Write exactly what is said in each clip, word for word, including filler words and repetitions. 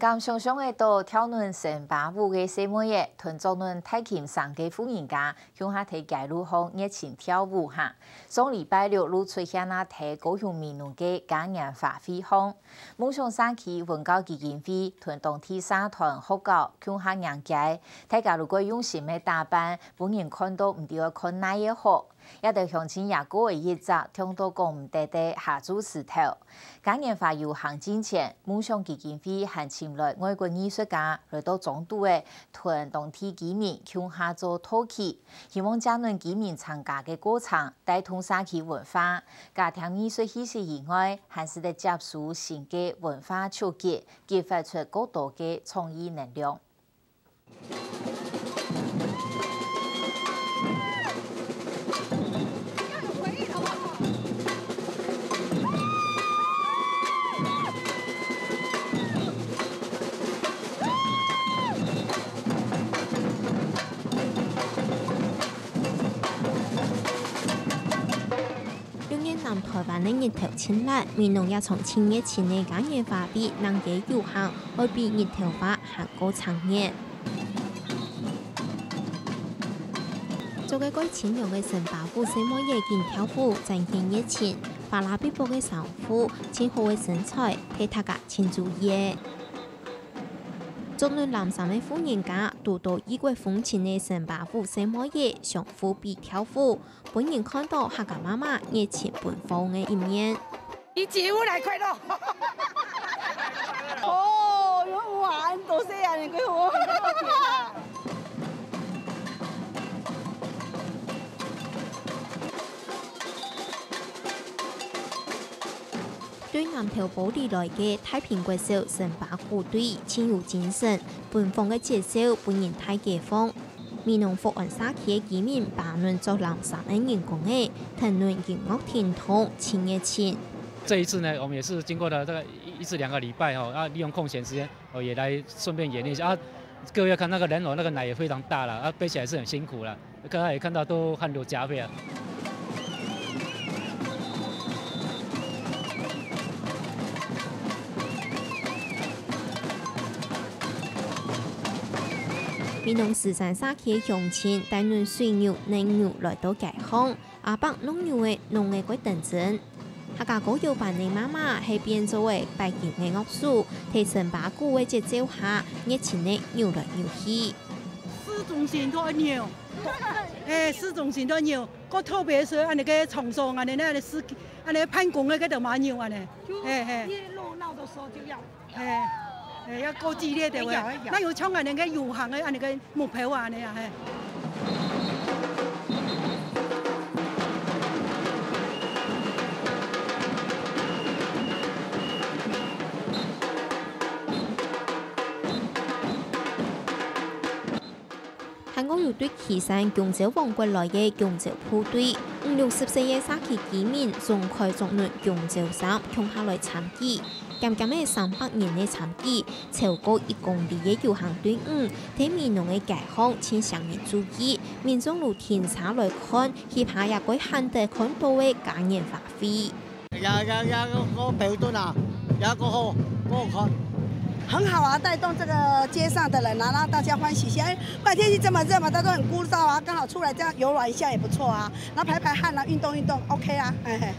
敢想像得著跳等森巴舞个細妹仔，同著等大琴聲个婦人家，共下在街路項熱情跳舞哈。上禮拜六就出現啊在高雄美濃个嘉年華會項，夢想社區文教基金會同當地社團學校共下迎接，大家就蓋用心个打扮，分人看著毋知愛看哪位好。 這兜鄉親也過了一隻暢到講毋得个下晝時頭。嘉年華遊行進前，夢想基金會還尋來外國藝術家來到莊肚仔，同當地居民共下做陶器，希望借等居民參加个過程，帶動社區文化，加添藝術氣息以外，還使得接收新个文化觸覺，激發出更多个創意能量。 六月南臺灣个日頭盡烈，美濃也像七月前个嘉年華會，人个遊行會比日頭花還過搶眼。著个蓋清涼个森巴舞細妹仔緊跳舞，展現熱情，花啦嗶啵个衫褲，盡好个身材，替大家盡注意个。著等藍衫个婦人家，堵著異國風情个森巴舞細妹仔，相互比跳舞， 分人看著客家媽媽熱情奔放个一面。你節日來快樂！哦，有玩，多謝啊，你給我。對南投埔里來个太平國小森巴舞隊，盡有精神，奔放个節奏分人大解放。 美濃福安社區个居民把等著藍衫个人工仔，跈等音樂停動，盡熱情。這一次呢，我們也是經過了大概一，一至兩個禮拜哦，啊，利用空閒時間哦，也來順便演練一下啊。各位要看那個人偶，那個奶也非常大了，啊，背起來是很辛苦了。剛才也看到都汗流浃背啊。 美濃獅山社區个鄉親帶等水牛、乳牛來到街項，阿伯弄牛仔弄个蓋等真。客家歌謠班个媽媽係變做仔拜金个樂手，在森巴舞个節奏下，熱情个扭來扭去。市中心都愛扭，哎，市中心都愛扭，過特別係恁呢个場所，恁呢，恁呢市，恁呢辦公个該兜嘛扭恁呢，就嘿嘿。越熱鬧的時候就要 哎，哎，要夠激烈的，哎呀，哎呀。那有像恁呢个遊行个恁呢个目標啊，恁呢啊，嘿。還過有對旗山弓蕉王國來个弓蕉部隊，五六十歲个社區居民總開著等弓蕉衫，共下來參與。 減減仔三百人个參與，超過一公里个遊行隊伍，在美濃个街項盡受人注意，民眾就停車來看，翕下也蓋罕得看著个嘉年華會。呀呀呀，个，个標準啊，呀，个好，个好看。很好啊，帶動這個街上的人啊，讓大家歡喜一下。哎，不然天氣這麼熱嘛，大家都很枯燥啊，剛好出來這樣遊玩一下也不錯啊，然後排排汗啊，運動運動，OK啊，嘿嘿。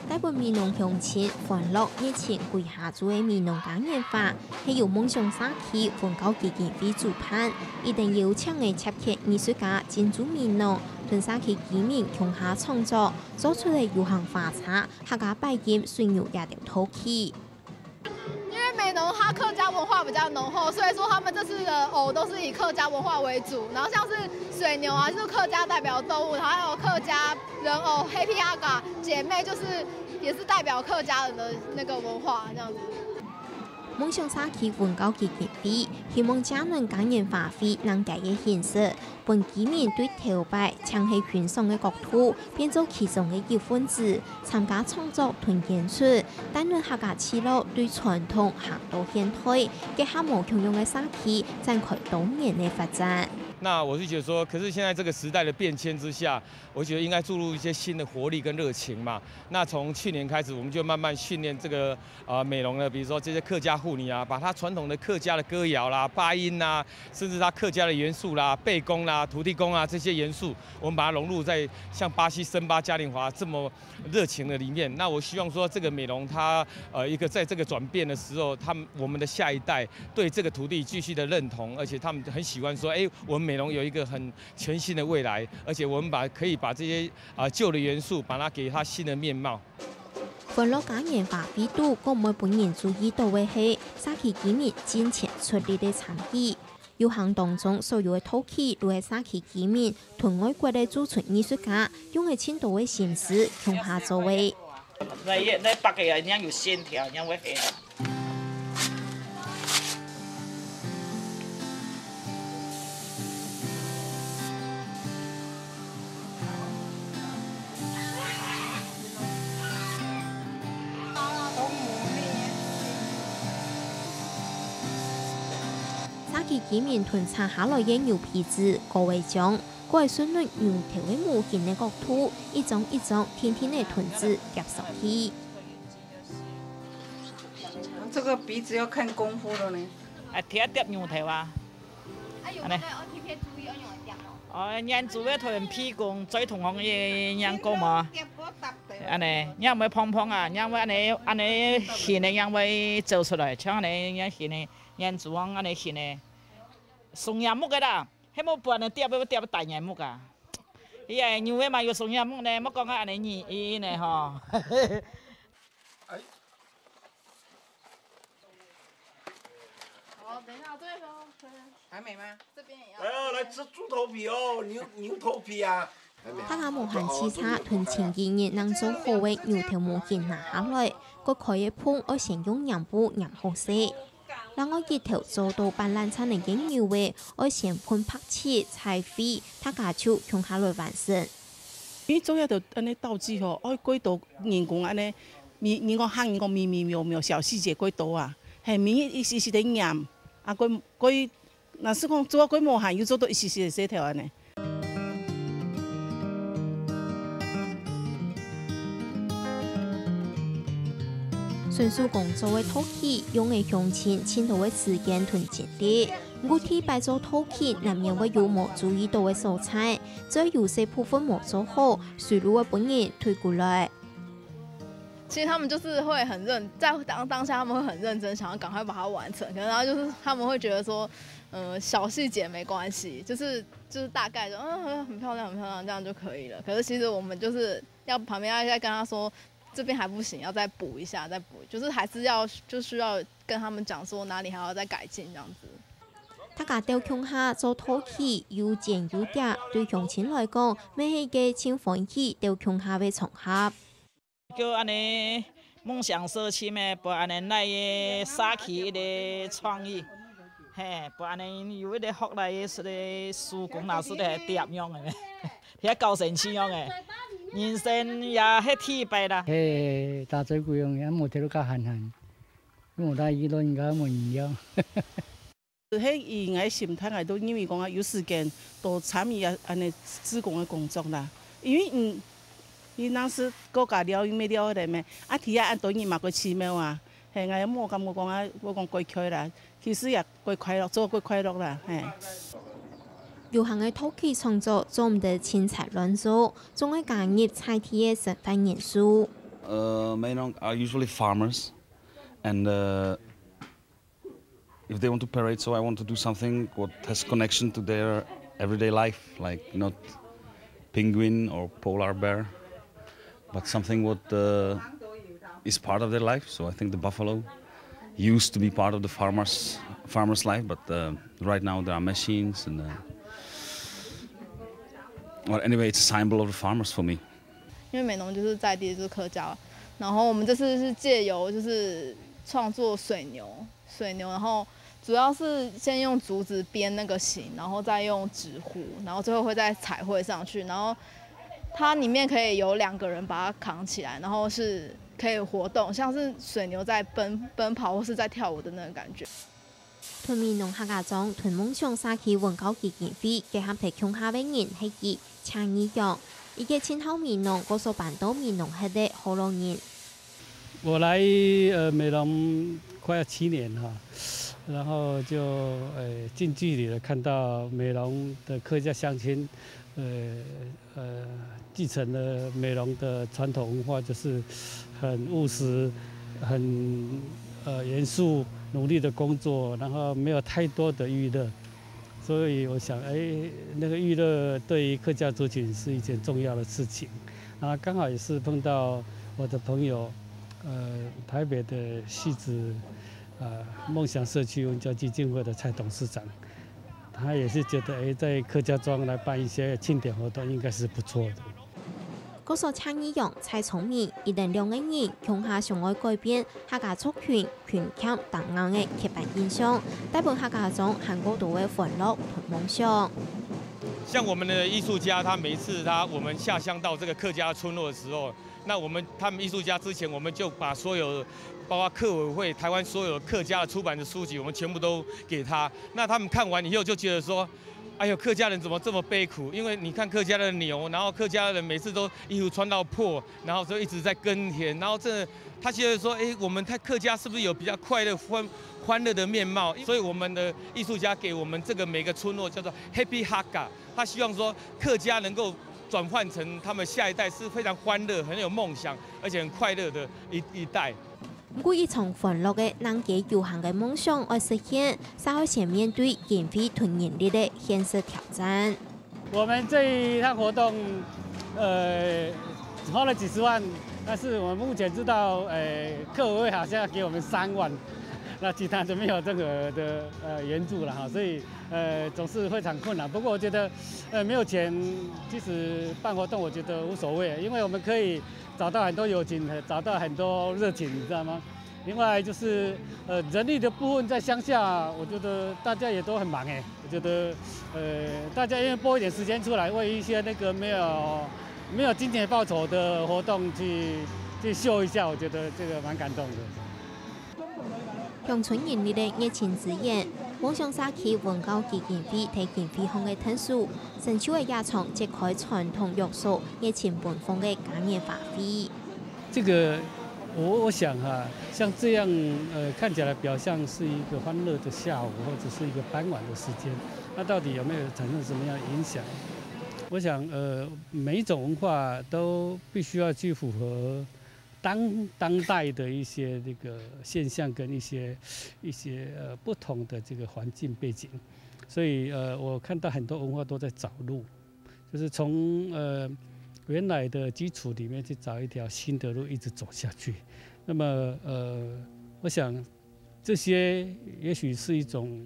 帶分美濃鄉親歡樂熱情歸下晝个美濃嘉年華，係由夢想社區文教基金會主辦，一等邀請个接客藝術家進駐美濃，同社區居民共下創作，做出个遊行花車、客家拜金、水牛這兜陶器。 因為美濃它客家文化比較濃厚，所以說他們這次的偶都是以客家文化為主，然後像是水牛啊，就是客家代表動物，然後還有客家人偶黑皮阿嘎姐妹，就是也是代表客家人的那個文化這樣子。夢想社區文教基金會希望借等嘉年華會當街个形式， 分居民對頭擺淨係欣賞个角度，變做其中个一份子，參加創作同演出，帶等客家聚落對傳統行到現代，結合無共樣个社區，展開多元个發展。那我是觉得说，可是现在这个时代的变迁之下，我觉得应该注入一些新的活力跟热情嘛。那从去年开始，我们就慢慢训练这个呃美浓的，比如说这些客家妇女啊，把她传统的客家的歌谣啦、八音啦，甚至她客家的元素啦、背公啦、土地公啊这些元素，我们把它融入在像巴西森巴嘉年华这么热情的里面。那我希望说，这个美浓它呃一个在这个转变的时候，他们我们的下一代对这个土地继续的认同，而且他们很喜欢说，哎，我们美浓有一个很全新的未来，而且我们把可以把这些啊、旧的元素，把它给它新的面貌。歡樂嘉年華位肚，各位本人注意到个係社區居民盡情出力个參與。遊行當中所有个陶器都係社區居民同外國个駐村藝術家用个盡多个心思共下做个。那也那八个人家有线条，人家会黑的。社區居民同拆下來个牛皮紙、高个章，過順等牛頭个毛巾个角度，一張一張定定个同紙貼上去。这个鼻子要看功夫了呢。哎，贴贴牛头啊。啊，有那个要特别注意，要用点哦。哦，眼珠个同鼻公最同行个眼光嘛。安尼，你会碰碰啊，你会安尼安尼形个，你会走出来，像安尼形个，眼珠啊安尼形个，松眼目个啦，迄么不安尼跌，要跌大眼目啊。伊个牛尾嘛有松眼目呢，莫讲啊安尼呢吼。好，等一下，这边不用吹，还美吗？这边也要。来哦，来吃猪头皮哦，牛牛头皮啊。大家無閒洎杈，同前幾日能做好个牛頭毛巾拿下來，割開个縫愛先用黏布黏好勢。另外一頭做到半爛殘个牛尾，愛先噴白漆、彩繪，大家就共下來完成。因為做這兜安尼道具吼，愛幾多人工安尼，人人工學人工微微妙妙小細節幾多啊，嘿，每一一一息的黏，啊，幾幾 若是講做到幾無閒，又做到一息息个事頭安尼。純手工做个陶器，用个鄉親盡多个時間同精力。毋過第一擺做陶器，難免會有無注意到个所在，只要有些部分無做好，隨路會分人推過來。 其實他們就是會很認，在當當下他們會很認真，想要趕快把它完成。可能然後就是他們會覺得說，呃，小細節沒關係，就是就是大概就嗯很很漂亮很漂亮這樣就可以了。可是其實我們就是要旁邊要再跟他說，這邊還不行，要再補一下，再補，就是還是要就需要跟他們講說哪裡還要再改進這樣子。大家鬥共下做陶器，又剪又疊，對鄉親來講，乜係一個盡歡喜鬥共下个場合。 就安尼夢想社區咩，不安尼來个社區一個創意，嘿，不安尼有一個學來个个手工老師个點樣个咩，也搞神奇樣个，人生也係體擺啦。嘿，打嘴鼓用，也無聽到較閒閒，無大意老人家無人要。 係以𠊎心態，𠊎都認為講啊，有時間多參與啊，安尼志工个工作啦。因為嗯，你若是國家了，又咩了个咩，啊，底下恁多人嘛，過奇妙啊。嘿，𠊎無感覺講啊，我講過開啦，其實也過快樂，做過快樂啦，嘿。有閒个陶器創作做毋得凊彩亂做，總愛加入在地个生活元素。 Uh, Meinong are usually farmers, and uh, if they want to parade, so I want to do something what has connection to their everyday life, like not penguin or polar bear, but something what uh, is part of their life. So I think the buffalo used to be part of the farmers farmers life, but uh, right now there are machines and. Uh, well, anyway, it's a symbol of the farmers for me. 因為美浓就是在地就是客家，然後我們這次是藉由就是創作水牛，水牛，然後主要是先用竹子編那個形，然後再用紙糊，然後最後會再彩繪上去，然後它裡面可以有兩個人把它扛起來，然後是可以活動，像是水牛在奔奔跑或是在跳舞的那種感覺。同美濃客家庄同夢想社區文教基金會結合在共下个人係佢，謝義陽，一個盡好美濃，故所搬到美濃歇个河洛人。我來呃美濃快要七年哈，然後就呃近距離的看到美濃的客家鄉親，呃呃继承了美濃的傳统文化，就是很务实、很呃严肃、努力的工作，然后没有太多的娱乐。所以我想，哎，那个娱乐对于客家族群是一件重要的事情。啊，刚好也是碰到我的朋友，呃，台北的戏子，呃，梦想社区文教基金会的蔡董事长，他也是觉得，哎，在客家庄来办一些庆典活动，应该是不错的。故所謝義陽、蔡聰明一等兩個人共下想愛改變客家族群勤儉打拚个刻板印象，帶分客家庄還過多个歡樂同夢想。像我们的艺术家，他每一次他我们下乡到这个客家村落的时候，那我们他们艺术家之前，我们就把所有包括客委会、台湾所有客家的出版的书籍，我们全部都给他。那他们看完以后就觉得说，哎呦，客家人怎么这么悲苦？因为你看客家的牛，然后客家人每次都衣服穿到破，然后就一直在耕田，然后真的他觉得说，哎，我们客家是不是有比较快乐、欢欢乐的面貌？所以我们的艺术家给我们这个每个村落叫做 Happy Hakka，他希望说客家能够转换成他们下一代是非常欢乐、很有梦想，而且很快乐的一一代。毋過，一場歡樂个南街遊行个夢想愛實現，煞愛先面對經費同人力个現實挑戰。我们这一趟活动，呃，花了几十万，但是我们目前知道，呃，客委会好像要给我们三万，那其他都没有任何的呃援助了哈，所以呃总是非常困难。不过我觉得，呃，没有钱，其实办活动我觉得无所谓，因为我们可以找到很多友情，找到很多热情，你知道吗？另外就是，呃，人力的部分在乡下，我觉得大家也都很忙哎。我觉得，呃，大家愿意拨一点时间出来，为一些那个没有没有金钱报酬的活动去去秀一下，我觉得这个蛮感动的。乡村人力个热情支援，夢想社區文教基金會在經費項个𢯭手，成就了這場揭開傳統約束、熱情奔放个嘉年華會。这个，我我想哈，像这样呃看起来表象是一个欢乐的下午或者是一个傍晚的时间，那到底有没有产生什么样的影响？我想呃每一种文化都必须要去符合当当代的一些这个现象跟一些一些呃不同的这个环境背景，所以呃我看到很多文化都在找路。 就是从呃原来的基础里面去找一条新的路，一直走下去。那么呃，我想这些也许是一种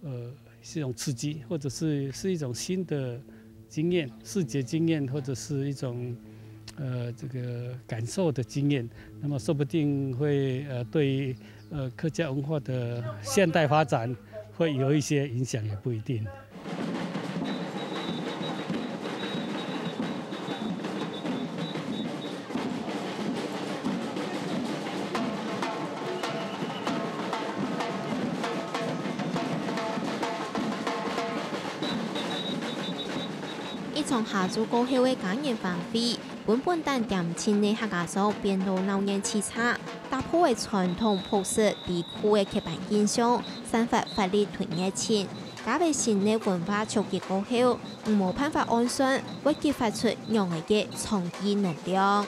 呃是一种刺激，或者是是一种新的经验、视觉经验，或者是一种呃这个感受的经验。那么说不定会呃对于呃客家文化的现代发展会有一些影响，也不一定。 一場下晝過後个嘉年華會，分本旦恬靜个客家庄變到鬧熱嘁喳，打破个傳統樸實悲苦个刻板印象，散發活力同熱情。加入新个文化觸覺過後，毋無辦法按算會激發出仰仔个創意能量。